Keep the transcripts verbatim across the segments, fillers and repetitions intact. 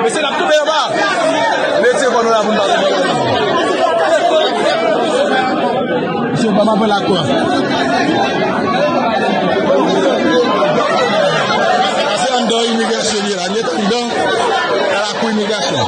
Mesye, n ap tonbe anba. Mesye, kò nou la pou n pa tonbe. Mesye, pa m ap pran lakwa. Sa se anndan imigrasyon li ye la. Li anndan nan lakou imigrasyon.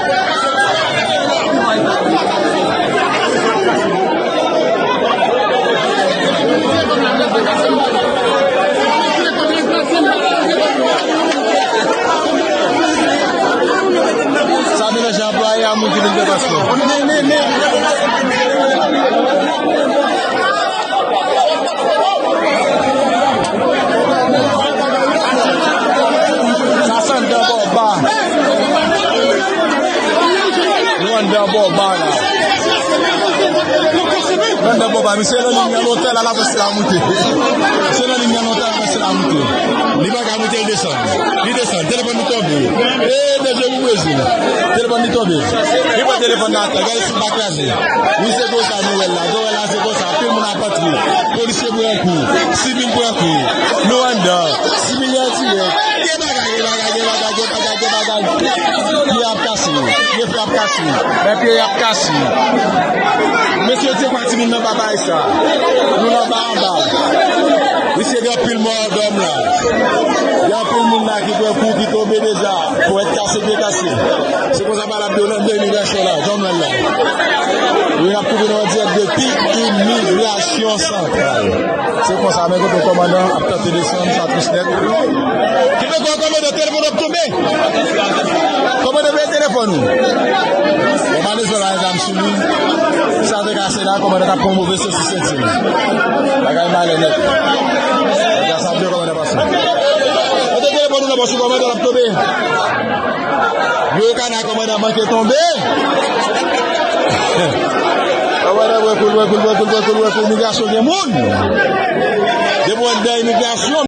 Sa melanje anplwaye a moun ki vin fè paspò. Sa se anndan bò ba. Nou anndan bò ba la. Nou anndan bò ba. Misye nan liy nan lontan la, l ap wè si l ap moute. Misye nan liy nan lontan, l ap wè si l ap moute. Li pa ka moute, li desann. Li desann. Telefòn li tonbe. E, Bondye pou Brezil. Telefòn li tonbe. Li pran telefòn nan atè. Gade si l pa kraze. Wi, se konsa nou wè l la. Nou wè l la, se konsa. Anpil moun ap antre. Polisye pran kou. Sivil pran kou. Nou anndan. Sivil an dirèk. Gen bagay, gen bagay, gen bagay, gen bagay, gen bagay. Pye ap kase. Pye frè ap kase. Men pye ap kase. Mesye, se pa timoun nan pa bay sa. Nou nan ba anba. Mesye, gen anpil mò anndan la. Gen anpil moun la ki pran kou, ki tonbe deja. Pwèt kase, pye kase. Se konsa pa l ap di w nan imigrasyon la, jan w wè l la. Wi, n ap kouvri nou an dirèk depi imigrasyon santral. Se konsa, men kote kòmandan ap tante desann, sa tris nèt. Ki fè kò kòmandan, telefòn ap tonbe. Kòmandan, voye telefòn ou. Bon, malezman, pa gen zam sou li. Sa te kase la, kòmandan t ap pran move soti senti l. Bagay malè nèt. Gras a Dye, kòmandan pase. Mete telefòn ou nan pòch ou, kòmandan, l ap tonbe. Yo, kana kòmandan manke tonbe. Kòmandan, wè koul, wè koul, wè koul, wè koul, wè koul, imigrasyon gen moun. Depi w anndan imigrasyon.